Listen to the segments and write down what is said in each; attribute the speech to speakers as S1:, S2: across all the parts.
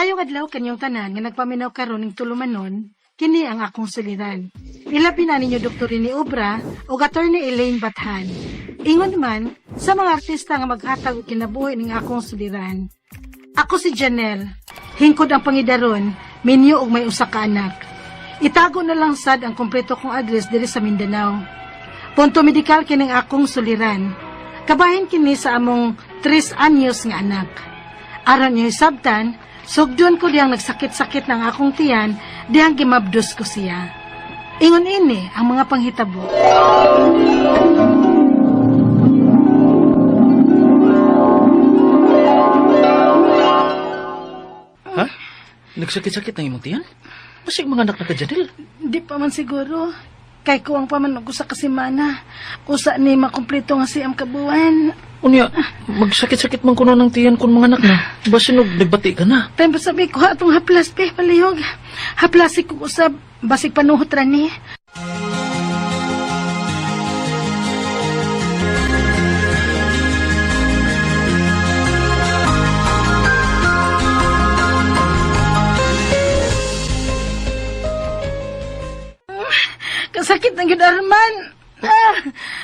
S1: Maayong adlaw kanyong tanan nga nagpaminaw karon ning tulumanon, kini ang akong suliran. Ilabi na ninyo Dr. Rene Obra o Attorney Elaine Bathan. Ingon man sa mga artista nga maghatag og kinabuhi ning akong suliran. Ako si Janelle, hingkod ang pangidaron, minyo og may usa ka anak. Itago na lang sad ang kompleto kong address diri sa Mindanao. Punto medikal kining akong suliran. Kabahin kini sa among 3 anyos nga anak. Aron niyo sabtan, sugdon ko diyang nagsakit-sakit ng akong tiyan, diyang gimabdos ko siya. Ingon ini ang mga panghitabo.
S2: Ha? Nagsakit-sakit ang imong tiyan? Basig mga anak na ka, Janelle.
S1: Di pa man siguro. Kay kuwang pa man og usa ka semana. Usa ni makumpleto nga siyam ka buwan.
S2: Unya, magsakit-sakit man kuno ng tiyan kung mga anak na. Basin og nagbati ka na.
S1: Time pa sabi ko atong haplas pe palihog. Haplasi ko usab basig panuhot ra ni. Kasakit ng gyud Arman. Ah,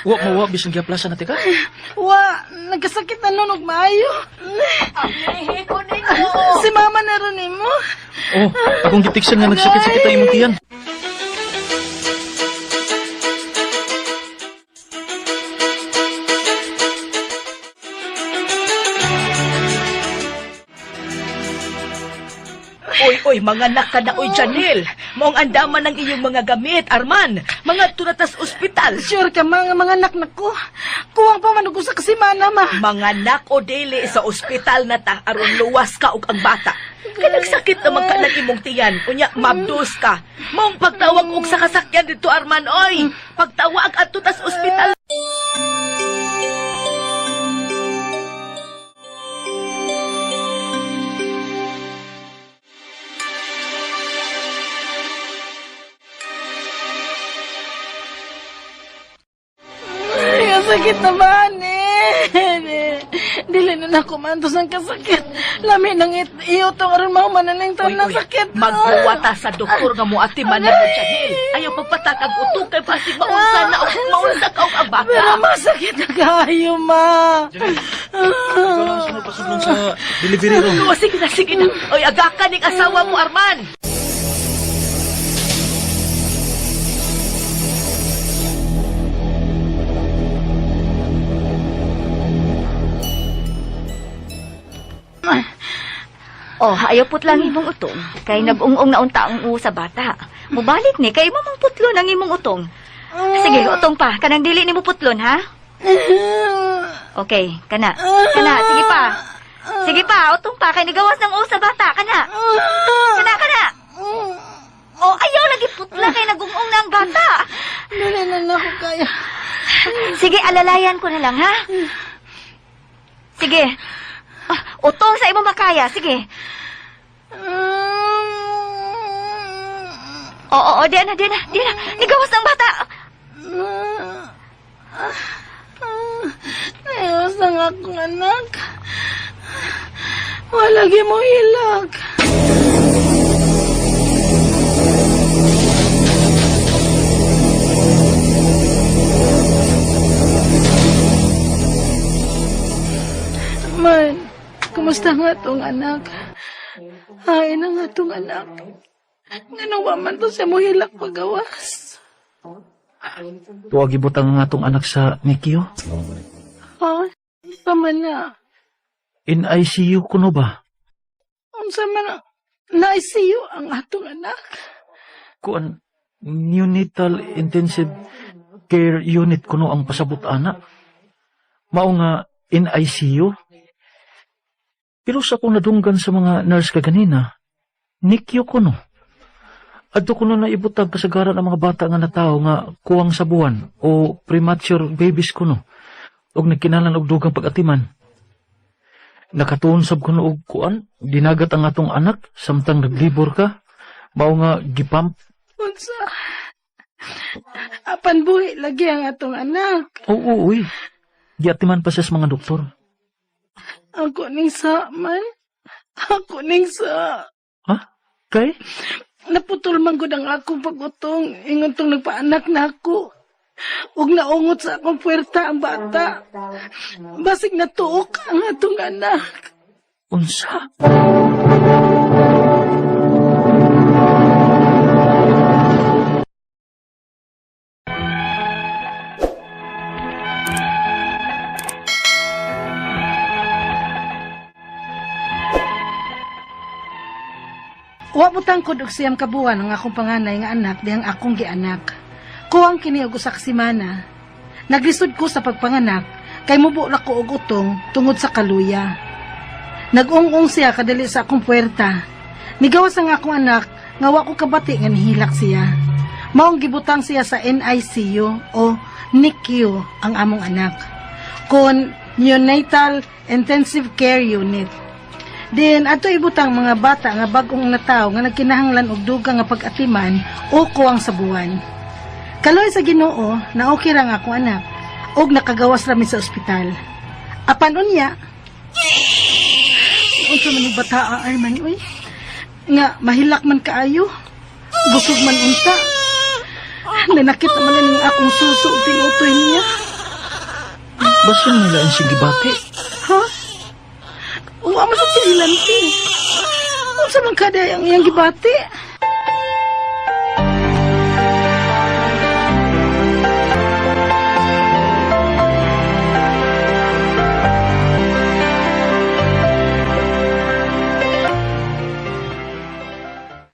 S2: Wa mo wa bisan giaplasan na ka.
S1: wa, nagkasakit na nun og maayo. Si mama na ron nimo.
S2: Oh, akong gitiksan nga nagsakit-sakit ang imong tiyan.
S3: Oy, oy, mga anak ka na, oy, Janelle. Maong andaman ng iyong mga gamit, Arman. Mga turatas ospital.
S1: Sure ka mga anak na ko. Kuwang pa man og usa ka semana ma.
S3: Mga anak o dili sa ospital na ta, aron luwas ka og ang bata. Kay nagsakit naman ka ng imong tiyan. Unya, mabdos ka. Maong pagtawag og sa kasakyan dito, Arman, oy. Pagtawag adto tas ospital.
S1: Ay, ang sakit na ba, ni? Dili na nako mantos ang kasakit. Lami nang iyo to aron mahuman na ning
S3: Oy,
S1: tanan
S3: oy,
S1: sakit.
S3: Magbuwa ta sa doktor nga moati man na mo, Janelle. Ayaw pagpatakag utong kay basig maunsa na og maunsa ka og ang bata.
S1: Pero masakit na kaayo, ma.
S2: Janelle, ikaw lang ang sunod pasudlon sa delivery room.
S3: Oo, sige na, sige na. Oy, aga ka ning asawa mo, Arman.
S4: Oh, ayaw putlang imong utong. Kay nag-ung-ung na unta ang uo sa bata. Mubalik ni, kay mo mang putlon ang imong utong. Sige, utong pa. Kanang dili nimo putlon, ha? Okay, kana. Kana, sige pa. Sige pa, utong pa. Kay nigawas ng uo sa bata. Kana. Kana, kana. Oh, ayaw lagi putla kay nag-ung-ung na ang bata.
S1: Dili na nako kaya.
S4: Sige, alalayan ko na lang, ha? Sige. Ah, utong sa imo makaya. Sige. Oo, oo, di na, di na, di na. Nigawas ng bata.
S1: Ayos na nga akong anak. Wala gi mo hilak. Man, kumusta nga tong anak? Ay na nga tong anak. Nganong wa man to siya mo hilak pagawas?
S2: Tuwag ibutang nga atong anak sa NICU.
S1: Ha? Tama na.
S2: In ICU kuno ba?
S1: Unsa man ang na-ICU ang atong anak.
S2: Kuan neonatal intensive care unit kuno ang pasabot ana. Mao nga in ICU. Pero sa akong nadunggan sa mga nurse kaganina, NICU kuno. Adto kuno na ibutag kasagaran ang mga bata nga natawo nga kuwang sa buwan o premature babies kuno og nagkinahanglan og dugang pag-atiman. Nakatuon sab kuno og kuan, dinagat ang atong anak samtang naglibor ka. Mao nga gipump.
S1: Unsa? Apan buhi lagi ang atong anak.
S2: Oo, uy. Giatiman pa siya sa mga doktor.
S1: Ako ning sa man. Ako ning sa.
S2: Kay?
S1: Naputol man gud ang akong pag-utong. Ingon tong nagpaanak na ako. Ug naungot sa akong puwerta ang bata. Basig natuok ang atong anak.
S2: Unsa?
S1: Wa mo tangkod og 9 ka buwan ang akong panganay nga anak dihang akong gianak. Kuwang kini og usa ka semana. Naglisod ko sa pagpanganak kay mubo ra ko og utong tungod sa kaluya. Nag-ung-ung siya kadali sa akong puwerta. Nigawas ang akong anak nga wa ko kabati nga nihilak siya. Maong gibutang siya sa NICU o NICU ang among anak. Kon Neonatal Intensive Care Unit. Din ato ibutang mga bata nga bag-ong nataw nga nagkinahanglan og dugang nga pag-atiman o kuwang sa buwan. Kaloy sa Ginoo na okay ra nga akong anak og nakagawas ra mi sa ospital. Apan unya, unsa man ni bata Arman oy? Nga mahilak man kaayo. Busog man unta. Nanakit naman na ning akong suso ug tinutoy niya.
S2: Basin nila ang sigibati.
S1: Ha? Wa man sa sinilanti. Unsa man kada ang iyang gibati?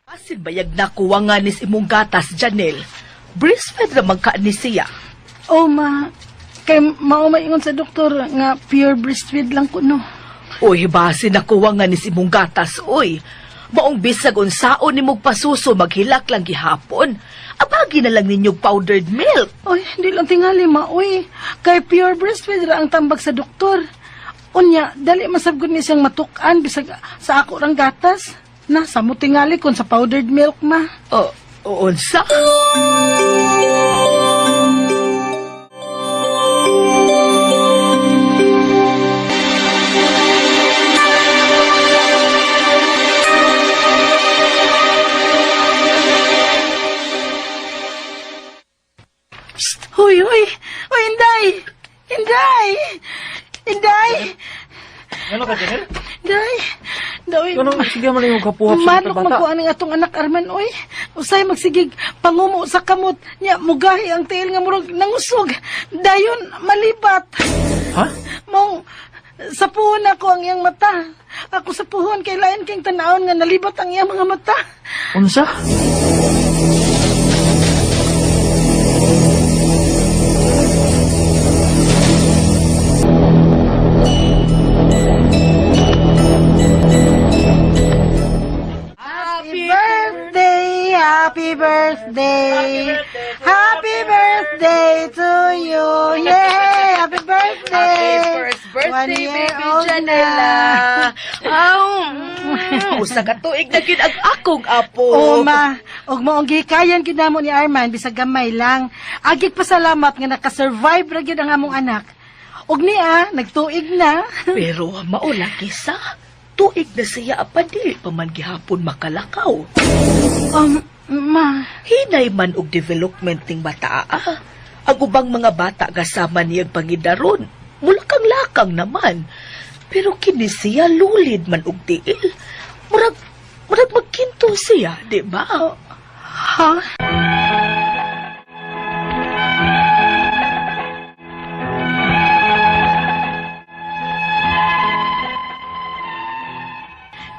S3: Asin bayag na kuwangan nis imong gatas, Janelle. Breastfed ra man ka ni siya.
S1: Oh ma, kay mao maingon sa doktor nga pure breastfeed lang kuno.
S3: Uy, base na kuwangan nis imong gatas, uy. Maong bisag unsaon nimog pasuso maghilak lang gihapon. Abagi na lang ninyog powdered milk.
S1: Oy, di lang tingali ma, oy. Kay pure breastfeed ra ang tambag sa doktor. Unya, dali masabgod ni siyang matuk-an bisag sa ako rang gatas. Na, sa mo tingali kon sa powdered milk ma.
S3: O, unsa?
S1: Psst, huy, huy. Huy, Inday! Inday! Inday!
S2: Ano ka, Janelle?
S1: Inday! Inday!
S2: Ano, sige man yung kapuhap sa
S1: Manok
S2: bata.
S1: magkuha ng atong anak Arman oy. Usay magsigig pangumo sa kamot nya mugahi ang tiil nga murag nangusog. Dayon malibat.
S2: Ha?
S1: Mong sa puhon ako ang iyang mata. Ako sa puhon kay lain kang tanawon nga nalibat ang iyang mga mata.
S2: Unsa?
S1: Happy birthday, happy birthday. Happy birthday to you. Yay, happy birthday.
S3: Happy first
S1: One
S3: birthday,
S1: year
S3: baby
S1: old
S3: Janela.
S1: na.
S3: Aw, usa ka tuig na gid ang akong apo.
S1: Oo, ma. Og maong gihikayan gyud namo ni Arman bisag gamay lang. Agig pasalamat nga nakasurvive ra gyud ang among anak. Og niya, nagtuig na.
S3: Pero mao lagi sa tuig na siya apan dili pa man gihapon makalakaw.
S1: Ma.
S3: Hinay man og development ning bata ah. Ang ubang mga bata kasama niyang pangidaron, mulakang-lakang naman. Pero kini siya lulid man og tiil. Murag murag magkinto siya, di ba?
S1: Ha?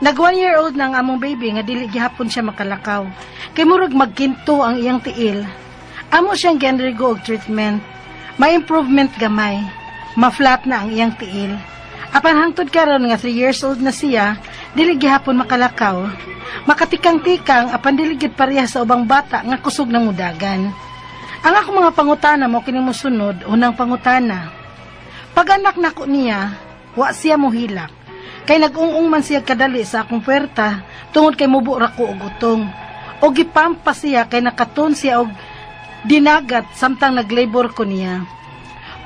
S1: Nag 1 year old na ang among baby nga dili gihapon siya makalakaw. Kay murag magkinto ang iyang tiil. Amo siyang gi-undergo og treatment. May improvement gamay. Ma-flat na ang iyang tiil. Apan hangtod karon nga 3 years old na siya, dili gihapon makalakaw. Makatikang-tikang apan dili gid pareha sa ubang bata nga kusog ng mudagan. Ang akong mga pangutana mo kini mosunod, unang pangutana. Pag anak nako niya, wa siya mohilak. Kay nag-ung-ung man siya kadali sa akong puwerta tungod kay mubo ra ko og utong. O gipampa siya kay nakaton siya og dinagat samtang naglabor ko niya.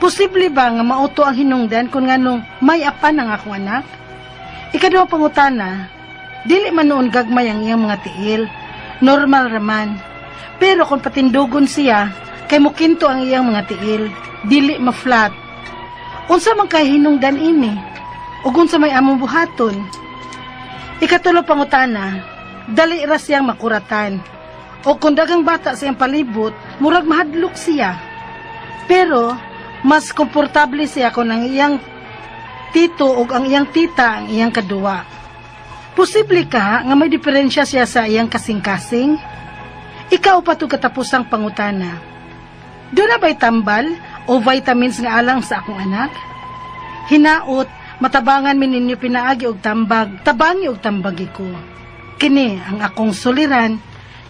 S1: Posible ba nga mauto ang hinungdan kung nganong may apan ang akong anak? Ikaduhang pangutana, dili man noon gagmay ang iyang mga tiil. Normal raman. Pero kung patindugon siya, kay mukinto ang iyang mga tiil, dili ma-flat. Unsa man kay hinungdan ini? Ug unsa may among buhaton? Ikatulo pangutana, dali ra siyang makuratan. O kung dagang bata sa iyang palibot, murag mahadlok siya. Pero mas komportable siya kung ang iyang tito o ang iyang tita ang iyang kaduwa. Posible ka nga may diferensya siya sa iyang kasing-kasing? Ikaupat ug katapusang pangutana. Duna ba'y tambal o vitamins nga alang sa akong anak? Hinaot, matabangan mi ninyo pinaagi og tambag, tabangi og tambagi ko. Kini ang akong suliran,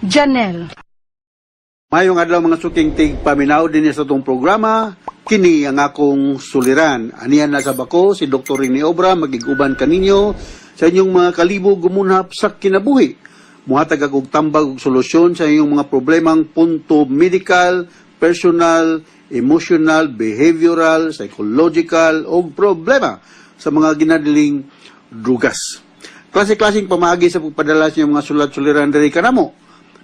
S1: Janelle.
S5: Mayong adlaw, mga suking tig paminaw din sa atong programa. Kini ang akong suliran. Anian na sa bako si Dr. Rini Obra, magig-uban kaninyo sa inyong mga kalibog gumunhap sa kinabuhi. Muhatag og tambag ug solusyon sa inyong mga problemang punto medical, personal, emotional, behavioral, psychological o problema sa mga ginadiling drugas. Klase-klaseng pamaagi sa pagpadala sa inyong mga sulat suliran diri kanamo.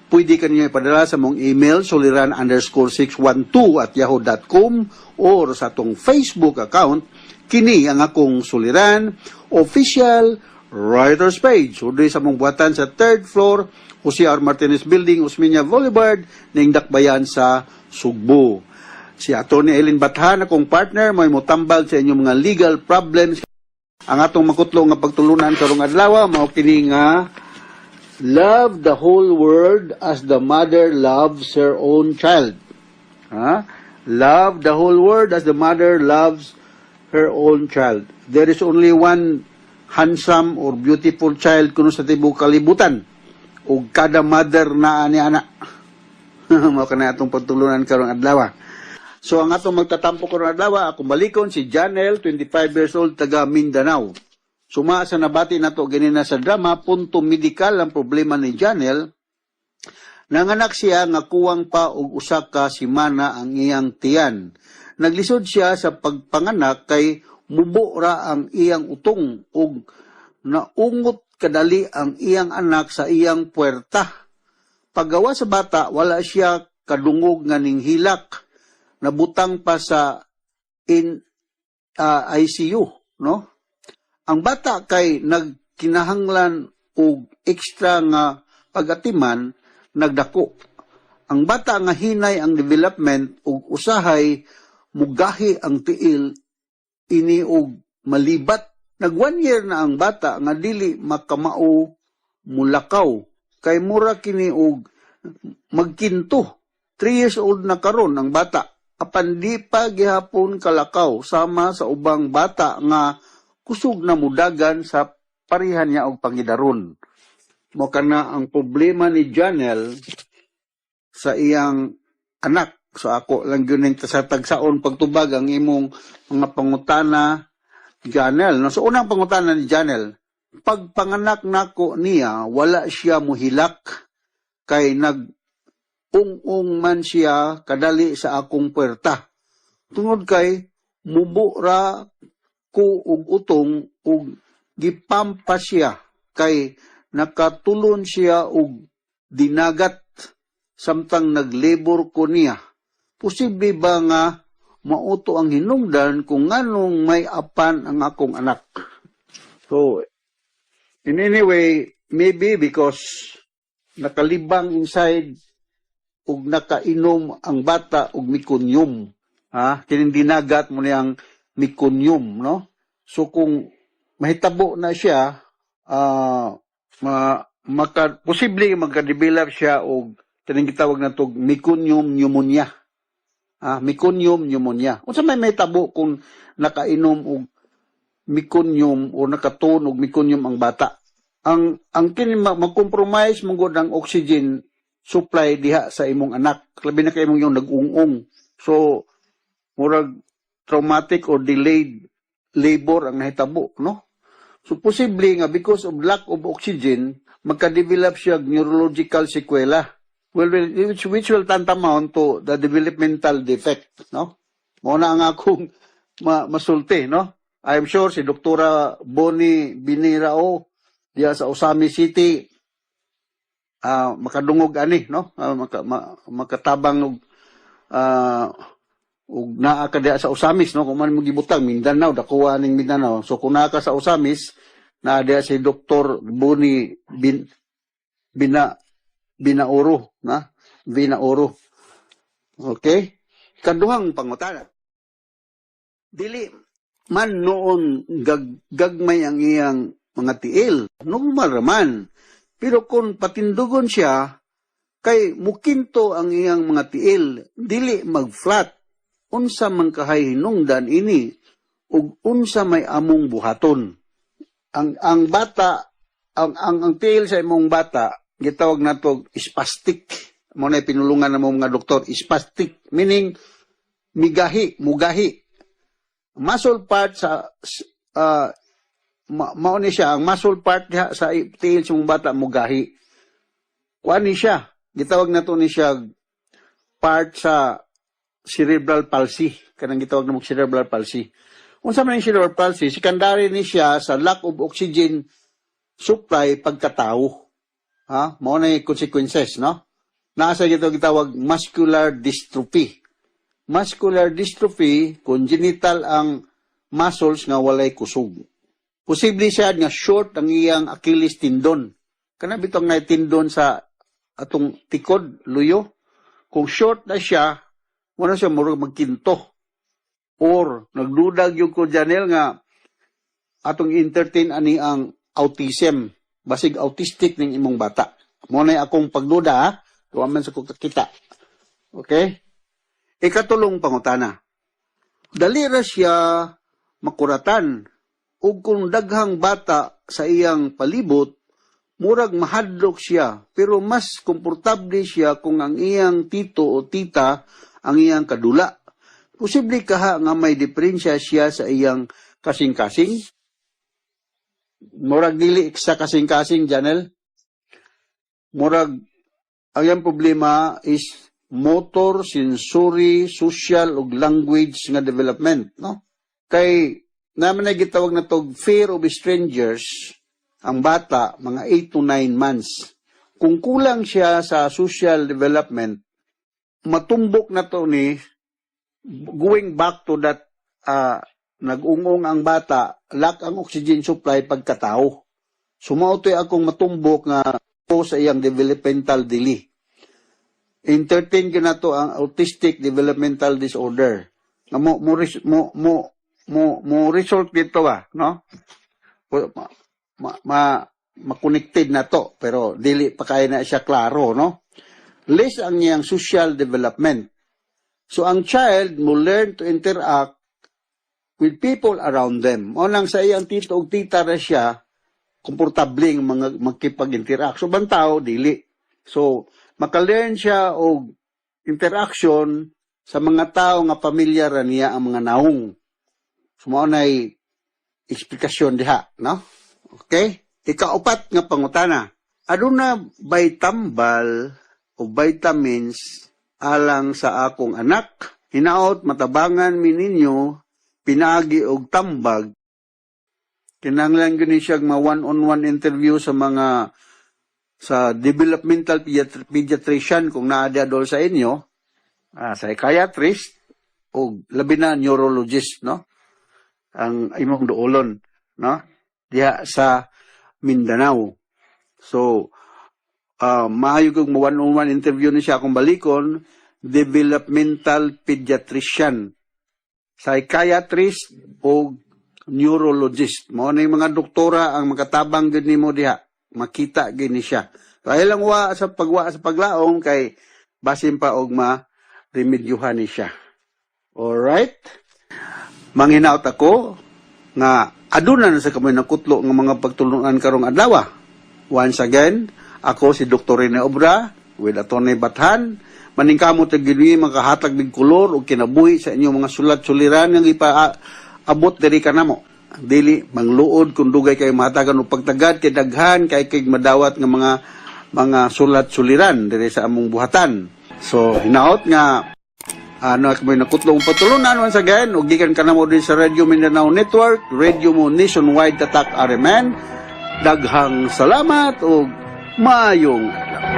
S5: Pwede ka ninyo ipadala sa mong email suliran_612@yahoo.com or sa atong Facebook account, Kini ang akong suliran official writers page. So, sa mong buhatan sa third floor, Jose R. Martinez Building, Osmeña Boulevard, ning Dakbayan sa Sugbo. Si Atty. Ellen Bathan, akong partner, may motambag sa inyong mga legal problems. Ang atong makutlo nga pagtulunan karong adlaw mao kini nga "Love the whole world as the mother loves her own child." Ha? Love the whole world as the mother loves her own child. There is only one handsome or beautiful child kuno sa tibuok kalibutan. Ug kada mother na ani ana. Mao kana atong pagtulunan karong adlaw. So ang atong magtatampo karong adlaw, akong balikon si Janel, 25 years old, taga Mindanao. Suma sa nabati nato ganina sa drama, punto medikal ang problema ni Janel. Nanganak siya nga kuwang pa og usa ka semana ang iyang tiyan. Naglisod siya sa pagpanganak kay mubo ra ang iyang utong ug naungot kadali ang iyang anak sa iyang puwerta. Paggawa sa bata, wala siya kadungog nga ninghilak. Nabutang pa sa in ICU, no? Ang bata kay nagkinahanglan og extra nga pagatiman, nagdako. Ang bata nga hinay ang development ug usahay mugahi ang tiil ini og malibat. Nag 1 year na ang bata nga dili makamao mulakaw kay mura kini og magkinto. 3 years old na karon ang bata apan di pa gihapon kalakaw sama sa ubang bata nga kusog na mudagan sa parihan niya og pangidaron. Mo kana ang problema ni Janel sa iyang anak. So ako lang gyud ning sa tagsaon pagtubag ang imong mga pangutana, Janel. No, so unang pangutana ni Janel, pagpanganak nako niya, wala siya muhilak kay nag ung-ung man siya kadali sa akong puwerta. Tungod kay mubo ra ko og utong ug gipampa siya kay nakatulon siya og dinagat samtang naglebor ko niya. Posible ba nga mao to ang hinungdan kung nganong may apan ang akong anak? So, in any way, maybe because nakalibang inside ug nakainom ang bata og meconium. Ha? Kining dinagat mo niyang meconium, no? So kung mahitabo na siya, posible magka-develop siya og kining gitawag na tog meconium pneumonia. Ah, meconium pneumonia. Unsa may mahitabo kung nakainom og meconium o nakatuon og meconium ang bata? Ang kini mag-compromise man gud ang oxygen supply diha sa imong anak. Labi na kay imong yung nag-ung-ung. So murag traumatic or delayed labor ang nahitabo, no? So posible nga because of lack of oxygen, magka-develop siya og neurological sequela. Well, which will tantamount to the developmental defect, no? Mao na ang akong masulti, no? I'm sure si Doktora Bonnie Binirao diya sa Ozamiz City makadungog ani, no? Makatabang og naa ka diya sa Ozamiz, no? Kung man mo gibutang Mindanao, dakuha ning Mindanao. So kung naa ka sa Ozamiz, naa diya si Dr. Bonnie Binauro, na? Binauro. Okay? Kaduhang pangutana. Dili man noon gagmay ang iyang mga tiil. Normal raman. Pero kung patindugon siya, kay mukinto ang iyang mga tiil, dili mag-flat. Unsa man kahay hinungdan ini ug unsa may among buhaton? Ang bata, ang tiil sa imong bata gitawag nato spastic. Mao na pinulungan namo mga doktor, spastic meaning migahi, mugahi. Muscle part sa mao ni siya ang muscle part diha sa tiil sa imong bata mugahi. Kuan ni siya, gitawag nato ni siya part sa cerebral palsy, kanang gitawag namo cerebral palsy. Unsa man ang cerebral palsy? Secondary ni siya sa lack of oxygen supply pagkatao. Ha? Mao na yung consequences, no? Naa sa gito gitawag muscular dystrophy. Muscular dystrophy, congenital ang muscles nga walay kusog. Posible siya nga short ang iyang Achilles tendon. Kana bitong na tendon sa atong tikod, luyo. Kung short na siya, wala siya murag magkinto. Or nagdudag yung ko, Janel, nga atong entertain ani ang autism. Basig autistic ning imong bata. Mao na akong pagduda, ha? Wa man sa ko kakita. Okay? Ikatulong pangutana. Dali ra siya makuratan ug kung daghang bata sa iyang palibot, murag mahadlok siya, pero mas komportable siya kung ang iyang tito o tita ang iyang kadula. Posible kaha nga may diferensya siya sa iyang kasing-kasing? Murag dili sa kasing-kasing, Janel. Murag ang iyang problema is motor, sensory, social ug language nga development, no? Kay naman na gitawag na tog fear of strangers ang bata mga 8 to 9 months. Kung kulang siya sa social development, matumbok na to ni going back to that nag-ungong ang bata, lack ang oxygen supply pagkatao. So mao to'y akong matumbok nga po sa iyang developmental delay. Entertain gyud nato ang autistic developmental disorder. Nga mo mo res- mo mo mo, mo result dito ba, no? Ma-connected na to, pero dili pa kaya na siya klaro, no? Less ang iyang social development. So ang child mo learn to interact with people around them. O lang sa iyang tito ug tita ra siya komportableng mga magkipag-interact. So bantao dili. So maka-learn siya og interaction sa mga tao nga pamilyar ra niya ang mga naong. So mao nay eksplikasyon diha, no? Okay? Ikaupat nga pangutana. Aduna bay tambal o vitamins alang sa akong anak? Hinaot matabangan mi ninyo pinaagi og tambag. Kinahanglan gyud ni siya ma one-on-one interview sa mga sa developmental pediatrician kung naa diha dol sa inyo, psychiatrist o labi na neurologist, no? Ang imong duolon, no? Diha sa Mindanao. So, maayo kog mo one-on-one interview ni siya akong balikon, developmental pediatrician, psychiatrist o neurologist. Mao na yung mga doktora ang makatabang gid nimo diha. Makita gid ni siya. Kaya lang wa sa pagwa sa paglaom kay basin pa og ma remedyohan ni siya. Alright? Manghinaot ako nga aduna na sa kamoy nakutlo nga mga pagtulunan karong adlaw. Once again, ako si Dr. Rene Obra with Atty. Bathan. Maningkamot og gid makahatag mig kolor ug kinabuhi sa inyong mga sulat-suliran nga ipa-abot diri kanamo. Dili mangluod kung dugay kayo mahatagan og pagtagad kay daghan kay kay madawat nga mga sulat-suliran diri sa among buhatan. So hinaot nga Ano ako may nakutlong patulunan once again ug gikan ka namo din sa Radio Mindanao Network, Radio Mo Nationwide Tatak RMN. Daghang salamat ug maayong adlaw.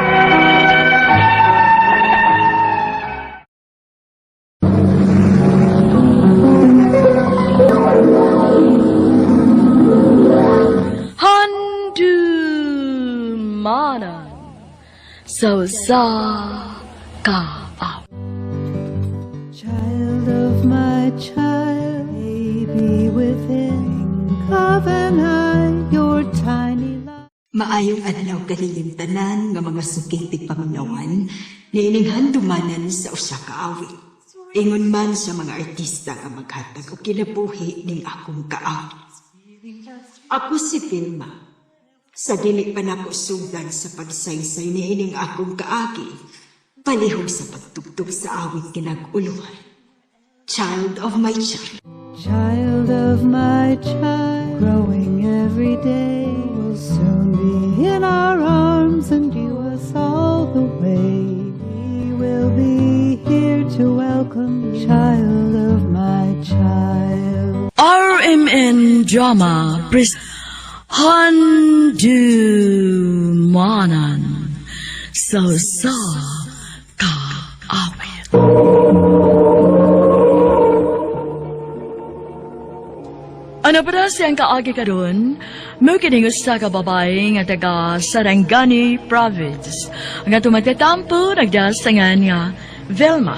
S6: Handumanan sa usa ka awit.
S7: Child of my child, baby within, wink of an eye, your tiny life.
S8: Maayong adlaw kaninyong tanan nga mga suking tigpaminawan, niining handumanan sa usa ka awit. Ingon man sa mga artista nga maghatag og kinabuhi ning akong kaawit. Ako si Vilma. Sa dili pa nako sugdan sa pagsaysay niining akong kaagi, palihog sa pagtugtog sa awit kinag-uluhan. Child of my child.
S7: Child of my child, growing every day, will soon be in our arms and you us all the way. We will be here to welcome you, child of my child.
S6: RMN Drama pres Handumanan sa usa ka awit. Ano pa siyang kaagi karon? Mo kining usa ka babae nga taga Sarangani Province. Nga tumatatampo nagdasangan nga Vilma.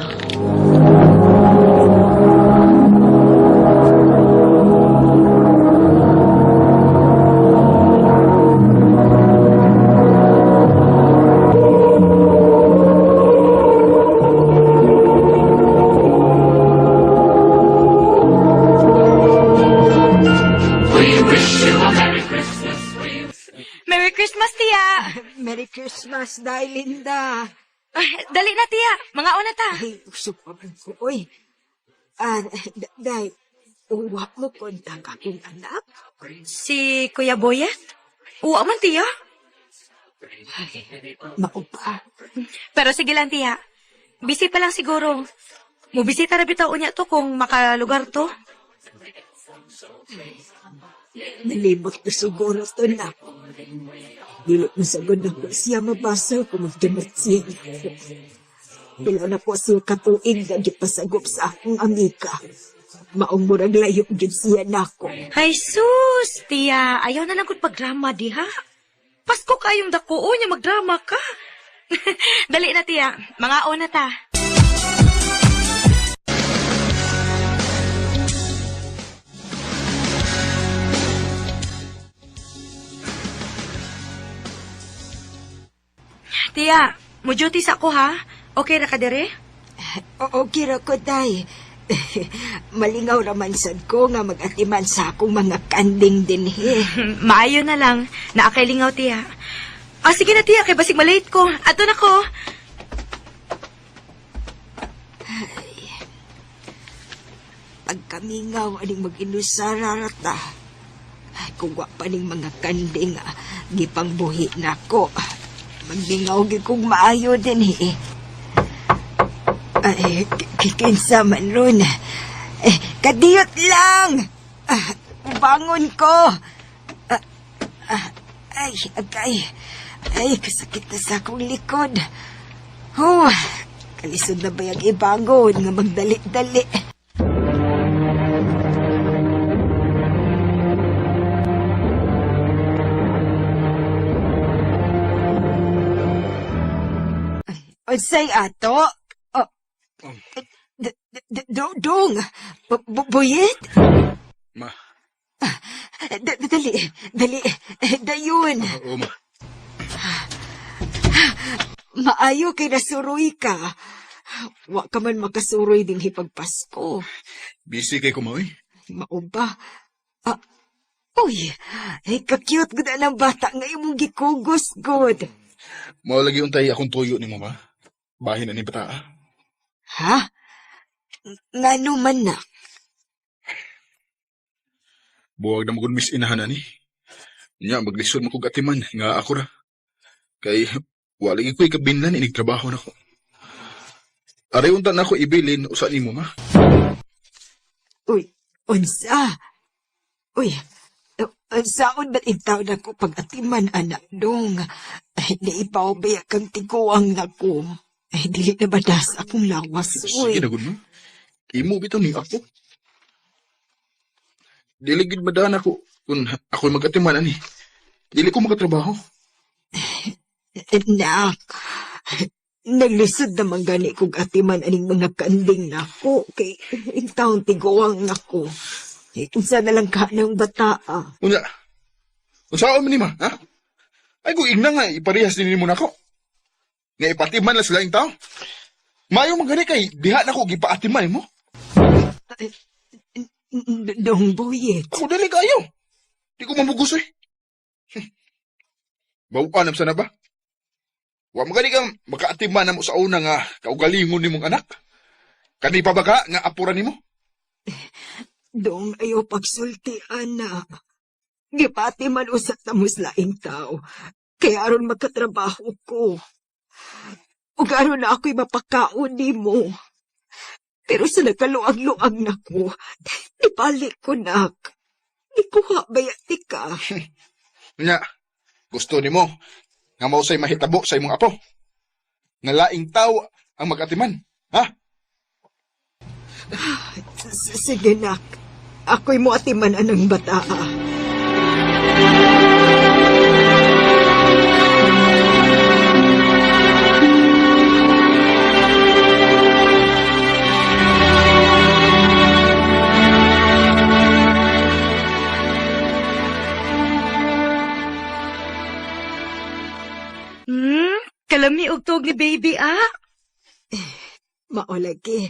S4: Merry Christmas, tiya!
S8: Merry Christmas, Day Linda.
S4: Ay, dali na, tiya. Mga una ta.
S8: Ay, usok pa man ko, oy. Ah, Day, uwa mo kontak akong anak.
S4: Si Kuya Boyet? Uwa man, tiya.
S8: Maupa.
S4: Pero sige lang, tiya. Busy pa lang siguro. Mubisita ra bitaw unya to kung makalugar to.
S8: Nalimot na siguro to na. Dili na sagod na ko siya mabasa kung magdamot siya. Pila na ko siya katuig na gipasagop sa akong amika. Maong murag layo gyud siya nako.
S4: Ay, sus, tiya. Ayaw na lang kung pagdrama, di ha? Pasko kayong dako niya magdrama ka. Dali na, tiya. Mga una ta. Tiya, mo duty sa ako ha. Okay ra ka dire?
S8: Oo, kira ko, Day. Malingaw raman sad ko nga mag-atiman sa akong mga kanding dinhi.
S4: Maayo na lang. Naakay lingaw, tiya. Ah, sige na, tiya. Kay basig malate ko. Ato na ko.
S8: Pagkamingaw aning mag-inusara rata. Ay, kung wa pa ning mga kanding ah, gipangbuhi nako. Magmingaw gyud kong maayo din eh. Ay, kinsa man ron. Eh, kadiyot lang! Ah, bangon ko! Ah, ah, ay, agay. Ay, kasakit na sa akong likod. Huh, kalisod na ba yung ibangon nga magdali-dali? Unsay ato? Oh, dong, buyit?
S9: Ma,
S8: Dali, dali, dayon.
S9: oo ma.
S8: Maayo kay nasuroy ka. Wa ka man makasuroy ding hipagpasko.
S9: Busy kay kumaoy.
S8: Mao ba? Ah, uy, ay ka-cute gud ang bata nga imong gikugos gud.
S9: Mao lagi untay akong tuyo nimo ma. Bahin na ni bata.
S8: Ha? Ngano man na?
S9: Buwag na magud miss inahan ani. Nya maglisod man kog atiman nga ako ra. Kay wa lagi ko'y kabinlan inig trabaho nako. Aray unta na ako ibilin usa nimo ma.
S8: Uy, unsa? Uy, unsaon ba't intaw na ko pag-atiman, anak dong? Ay, naipaw ba kang tiguang nako? Ay, dili na badas akong lawas, uy.
S9: Sige na gud ma. Imo bitaw ni ako. Dili gid madaan ako kun ako magatiman ani. Dili ko makatrabaho.
S8: Nak, naglisod naman gani kog atiman aning mga kanding nako kay intawon tiguang nako. Eh, unsa na lang ka ng bata ah.
S9: Unya. Unsaon man ni ma, ha? Ay kung igna nga iparehas din nimo nako. Nga ipatiman lang sila yung tao. Mayo man gani kay diha nako gipaatiman mo.
S8: Dong Boyet.
S9: Ako dili kayo. Di ko mamugos eh. Bawaan na sana ba? Wa man gani kang makaatiman na mo sa una nga kaugalingon nimong anak. Kani pa ba ka nga apura nimo?
S8: Dong ayaw pagsulti, anak. Gipati man usap na muslaing tao. Kaya aron magkatrabaho ko. Ug aron na ako'y mapakaon nimo. Pero sa nagkaluag-luag na ko, nibalik ko, nak. Nikuha bayati ka.
S9: Nya, gusto nimo nga mausay mahitabo sa imong apo. Nga laing tao ang magatiman, ha?
S8: Sige, nak. Ako'y moatiman anang bata.
S4: Kalami og tuog ni baby ah.
S8: Maolagi.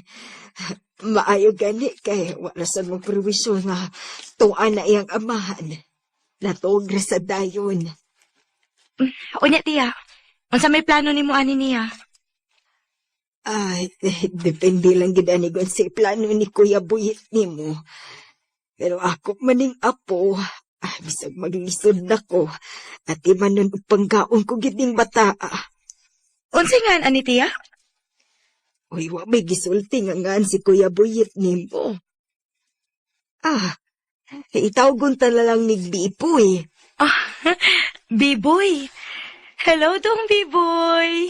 S8: Maayo gani kay wala sa mong perwisyo nga tuan na iyang amahan. Natuog ra sa dayon.
S4: Unya tiya. Unsa may plano nimo ani niya?
S8: Ay, depende lang gid ani gon sa plano ni Kuya Buyit nimo. Pero ako maning apo, bisag maglisod nako. At imanon og panggaon ko gid ning bata.
S4: Unsa ngan ani tiya?
S8: Uy, wa may gisulti nga ngan si Kuya Buyit nimo. Ah, itawgon ta na lang ni Bipoy.
S4: Ah, Biboy. Hello dong Biboy.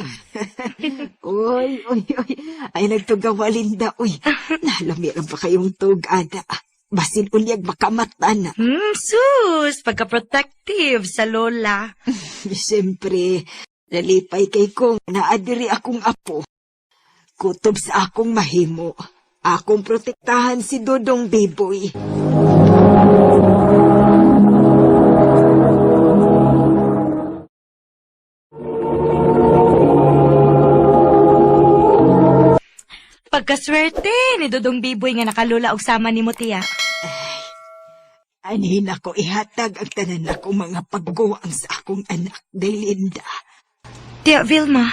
S8: Uy, uy, uy. Ay, nagtugawa, Linda. Uy, nalami ra ba kayong tug, ana? Basin ulyag makamata na.
S4: Sus, pagka-protective sa lola.
S8: Siyempre, nalipay kay kong naadiri akong apo. Kutob sa akong mahimo. Akong protektahan si Dodong Biboy.
S4: Pagkaswerte ni Dodong Biboy nga nakalula og sama nimo tiya.
S8: Anhin ako ihatag ang tanan akong mga pagguwang sa akong anak, Delinda.
S4: Tiya Vilma.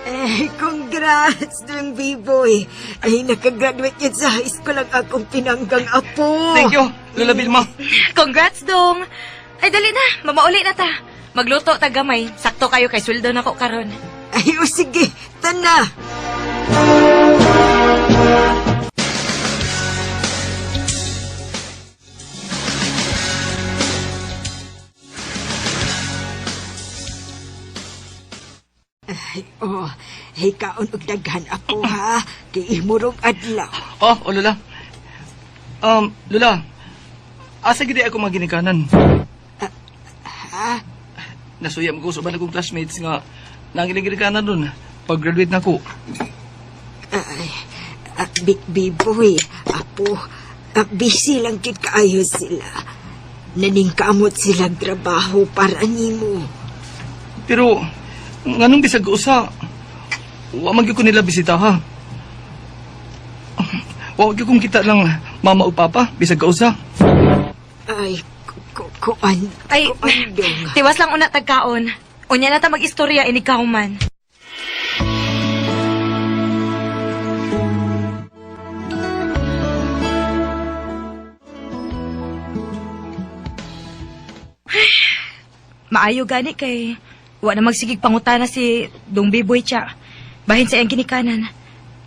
S8: Eh, congrats, Dong B-Boy. Ay, nakagraduate yan sa high school ang akong pinanggang apo.
S10: Thank you, Lola Vilma.
S4: Congrats, Dong. Ay, dali na. Mamauli na ta. Magluto ta gamay. Sakto kayo kay sweldo na ko karon.
S8: Ay, o sige, tana. Ay, oh, Hikaon og daghan ako ha, kay imurong adlaw.
S2: Oh, oh Lola. Lola, asa gid ako mga ginikanan?
S8: Ha?
S2: Nasuya mo ko sa uban akong classmates nga nang ginikanan dun. Pag-graduate na ko.
S8: Ay, Biboy, apo, busy lang gid kaayo sila. Naningkamot silang trabaho para nimo.
S2: Pero, nganong bisag usa, wa man gyud ko nila bisita ha. Wa gyud kong kita lang mama o papa, bisag kausa.
S8: Ay, kuan,
S4: Ay,
S8: kuan dong.
S4: Tiwas lang una tagkaon. Unya na ta mag-istorya inig kahuman. Maayo gani kay wa na magsigig pangutana si Dong Biboy tya. Bahin sa iyang ginikanan.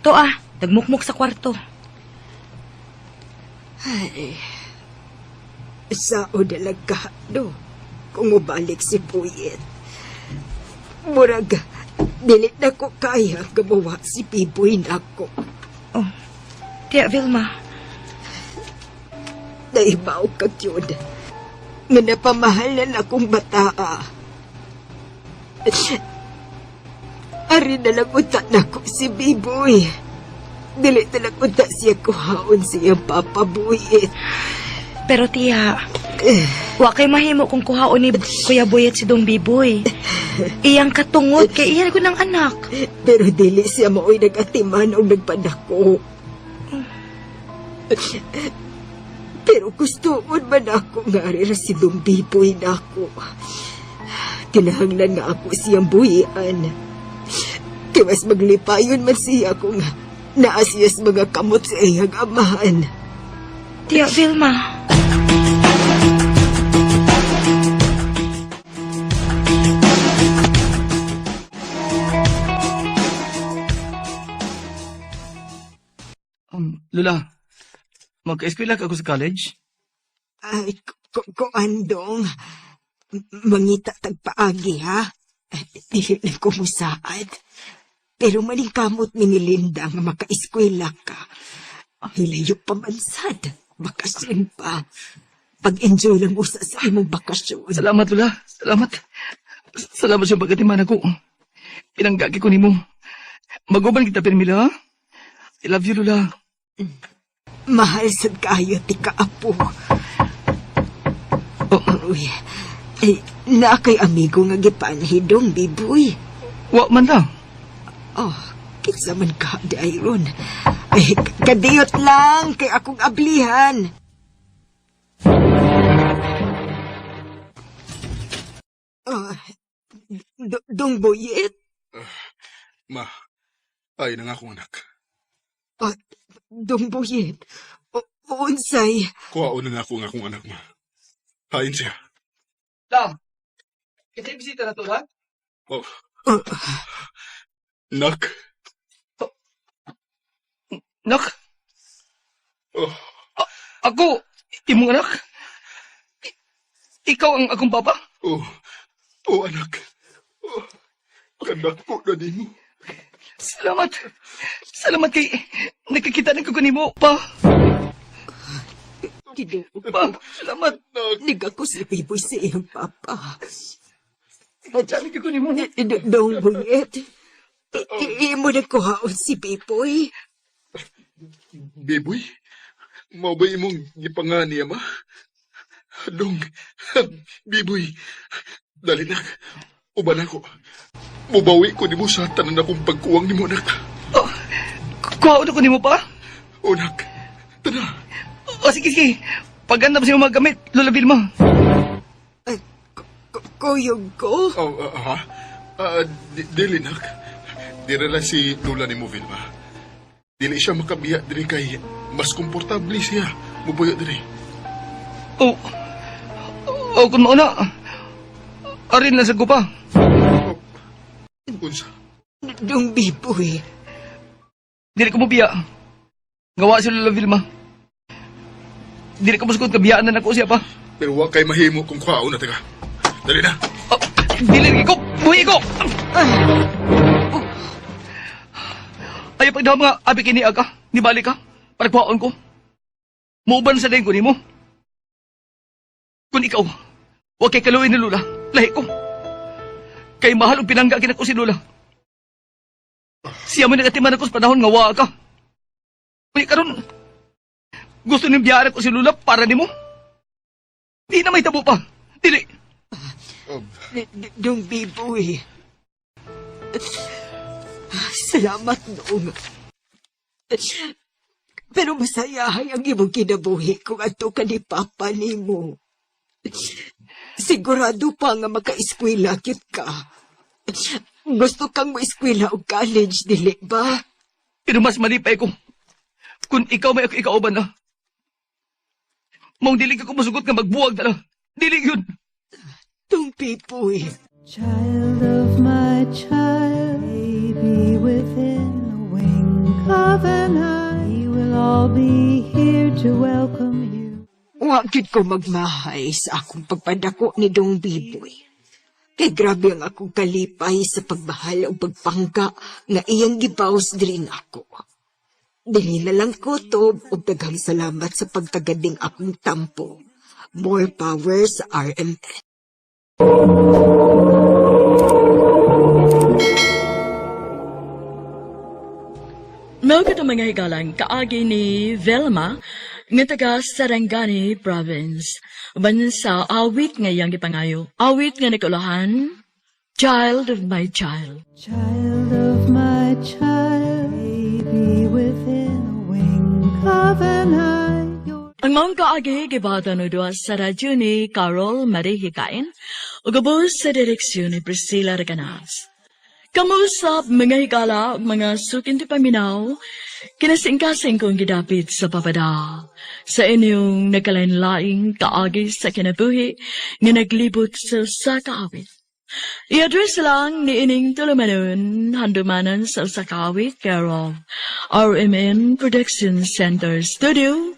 S4: To ah, nagmukmuk sa kwarto.
S8: Ay, sao dalaga, do, kung mubalik si Puyet. Murag, dili na ko kaya gumawa si Biboy nako.
S4: Oh, Tia Vilma,
S8: Naibaw ka yun. Nga napamahalan akong bataa. Ari na lang unta nako si Biboy. Dili na lang unta siya kuhaon siyang Papa Buyet.
S4: Pero tiya, wa kay mahimo kung kuhaon ni Kuya Boyet si Dong Biboy. Iyang katungod kay iyan ko ng anak.
S8: Pero dili siya mao'y nag-atiman o nagpadako. Pero gustoon man ako nga ari ra si Dong Biboy nako. Kinahanglan nga ako siyang buhian. Kay mas maglipayon man siya kung naa siya sa mga kamot sa iyang amahan.
S4: Tia Vilma.
S2: Lola, magka-eskwela ka ako sa college?
S8: Ay, kuandong, mangita tagpaagi, ha? Dili lang ko musaad. Pero maningkamot mi ni Linda nga makaeskwela ka. Hilayo pa mansad. Bakasyon pa. Pag-enjoy lang usa sa imong bakasyon.
S2: Salamat, Lola. Salamat. Salamat sa pagkatiman ako. Pinanggagi ko nimo. Maguban kita, Pirmila, ha? I love you, Lola.
S8: Mahal sad kaayo ti kaapo.
S2: Oh.
S8: Uy, ay, naa kay amigo nga gipanhidong, Biboy.
S2: Wa man lang.
S8: Oh, kinsa man ka, di Iron. Ay, kadiyot lang kay akong ablihan. Ah, Dong Boyet?
S9: Ma, ay na nga akong anak.
S8: Ah, Dong Boyet? Unsay?
S9: Kuhaon na nga ako ang akong anak, ma. Hain siya.
S2: La, kita bisita na to, ha?
S9: Oh.
S8: Oh.
S9: Nak.
S2: Nak?
S9: Oh.
S2: Ako, imong anak? Ikaw ang akong papa?
S9: Oh. Oh, anak. Oh. Kanak ko na nimo.
S2: Salamat. Salamat kay nakikita na ko nimo, pa.
S8: Ginoo.
S2: Pa, salamat.
S8: Niga ko si Biboy sa iyang papa.
S2: Salamat ko nimo.
S8: Dong Boyet, imo na kuhaon si Biboy.
S9: Biboy? Mao ba imong gipanga niya, ma? Dong, Biboy, dali na. Uban ako. Mubawi ko nimo sa tanan akong pagkuwang nimo, anak.
S2: Oh, kuhaon ako nimo pa?
S9: O, anak. Tara.
S2: O, sige, sige. Paganda mo sa imong mga gamit, Lola Vilma.
S8: Ay, kuyog ko?
S9: Oh, ha? Dili, nak. Dira lang si Lola ni mo, Vilma. Dili siya makabiya diri kay mas komportable siya mubuyo diri.
S2: Oh, oh, kung mauna, arin lang sa gupa.
S9: Oh, unsa?
S8: Dong Biboy.
S2: Dili ko mobiya. Gawa si Lola Vilma. Dili ko musugot kabiyaan na nako siya pa.
S9: Pero wa kay mahimo kung kuhaon na taga. Dali na.
S2: Oh, dili ko, buhi ko.
S9: Ayaw pagdaw mga abi kini aga, nibalik ka, para kuhaon ko. Muuban sa dayon ko nimo. Kung ikaw, wa kay kaluoy ni Lola, lahi ko. Kay mahal og pinangga kinako si Lola. Siya man nagatiman ako sa panahon nga wa ka. Uy, karon gusto niyong biyaan ko si Lola para nimo. Di na may tabo pa. Dili.
S8: Dong Biboy. Salamat, Dong. Pero masayahay ang imong kinabuhi kung adto ka ni Papa nimo. Sigurado pa nga maka-eskwela gyud ka. Gusto kang mo-eskwela og college, dili ba?
S9: Pero mas malipay ko kung ikaw may ako ikauban na. Maong dili ka ko musugot nga magbuwag na lang. Dili yun.
S8: Dong Biboy.
S7: Child of my child, baby within the wink of an eye, we will all be here to welcome you.
S8: Wa gyud ko magmahay sa akong pagpadako ni Dong Biboy. Kay grabe ang akong kalipay sa pagmahal o pagpangga nga iyang gibaws diri nako. Dili na lang ko tob og daghang salamat sa pagtagad ning akong tampo. More power sa RMN.
S6: Mao kato, mga higalang, kaagi ni Velma nga taga Sarangani Province. Uban sa awit nga iyang gipangayo. Awit nga nakaulahan, "Child of My Child."
S7: Child of my child, baby within the wink of an eye. Your
S6: Ang maong kaagi gibata no duwa sa radyo ni Carol Marie Hikain ug ubos sa direksyon ni Priscilla Reganas. Kamusap, mga higala, ug mga suking paminaw, kinasingkasing kong gidapit sa papada sa inyong nagkalain-laing kaagi sa kinabuhi nga naglibot sa usa ka awit. I-address lang ni ining tulumanon, handumanan sa usa ka awit, care of RMN Production Center Studio,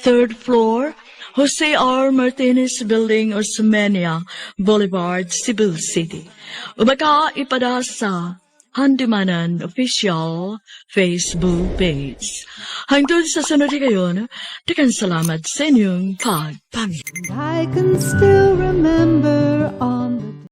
S6: third floor, Jose R. Martinez Building, Osmeña Boulevard, Cebu City. O baka ipada sa Handumanan Official Facebook page. Hangtod sa sunod higayon, daghang salamat sa inyong pagpaminaw.
S7: I can still remember all